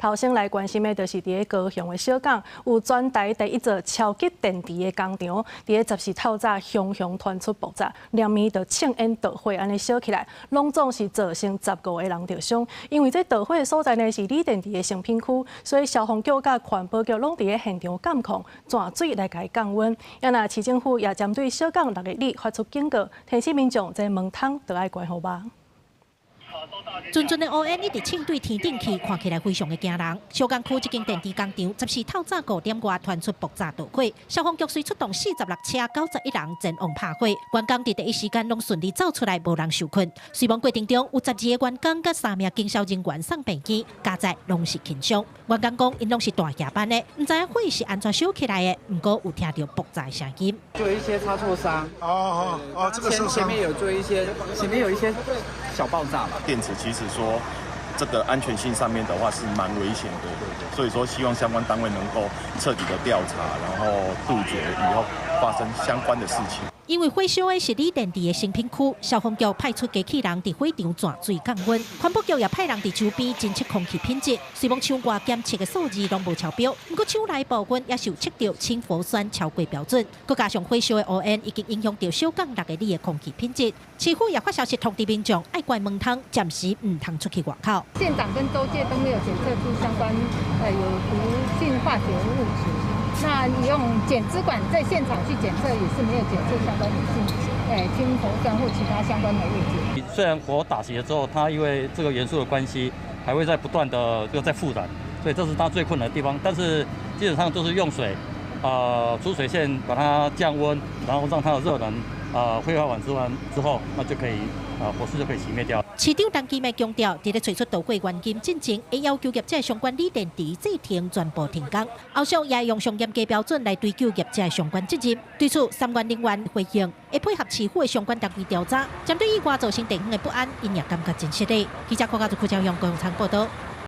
頭先來關心的，就是佇咧高雄的小港，有全台第一座超級電池的工廠，佇咧14透早雄雄傳出爆炸，連綿就青煙著火按呢燒起來，攏總是造成15個人著傷。因為這著火的所在呢是鋰電池的成品區，所以消防局佮環保局攏佇咧現場監控，泉水來共伊降溫。啊若市政府也針對小港6个里發出警告，提醒民眾這門窗著愛關好吧。陣陣的烏煙一直衝對天頂去，看起來非常的驚人。小港區這間電池工廠，14透早5點外傳出爆炸著火，消防局隨出動46車91人前往拍火。員工佇第一時間攏順利走出來，無人受困。死亡過程中有12個員工佮三名經銷人員送病院，加在攏是輕傷。員工講，𪜶攏是大夜班的，毋知影火是按怎燒起來的，毋過有聽著爆炸的聲音。做一些擦挫傷。哦哦哦，這個受傷。前面有做一些，前面有一些小爆炸嘛。電池其實說，這個安全性上面的話是蠻危險的，所以說希望相關單位能夠徹底的調查，然後杜絕以後發生相關的事情。因為火燒的是鋰電池的成品區，消防局派出機器人佇火場泉水降溫，環保局也派人佇周邊偵測空氣品質。雖罔廠外檢測的數字攏無超標，毋過廠內部分也是有測著氫氟酸超過標準。閣加上火燒的烏煙已經影響著小港6个里的空氣品質。市府也發消息通知民眾，愛關門窗，暫時毋通出去外口。縣長跟州界都沒有檢測出相關有毒性化學物質。那你用檢測管在現場去檢測，也是沒有檢測相關的性，氫氟酸或其他相關的物質。雖然火打熄了之後，它因為這個元素的關係，還會在不斷的又在復燃，所以這是它最困難的地方。但是基本上就是用水，出水線把它降溫，然後讓它的熱能，揮發完之後，那就可以，火勢就可以熄滅掉。市長陳其邁強調，佇咧揣出導火原因進前，會要求業者相關鋰電池製程全部停工，後續也會用上嚴格標準來追究業者相關責任。對此，三元能源回應，會配合市府的相關單位調查，針對意外造成地方的不安，𪜶也感覺真失禮。記者郭家竹、柯昭勇高雄報導。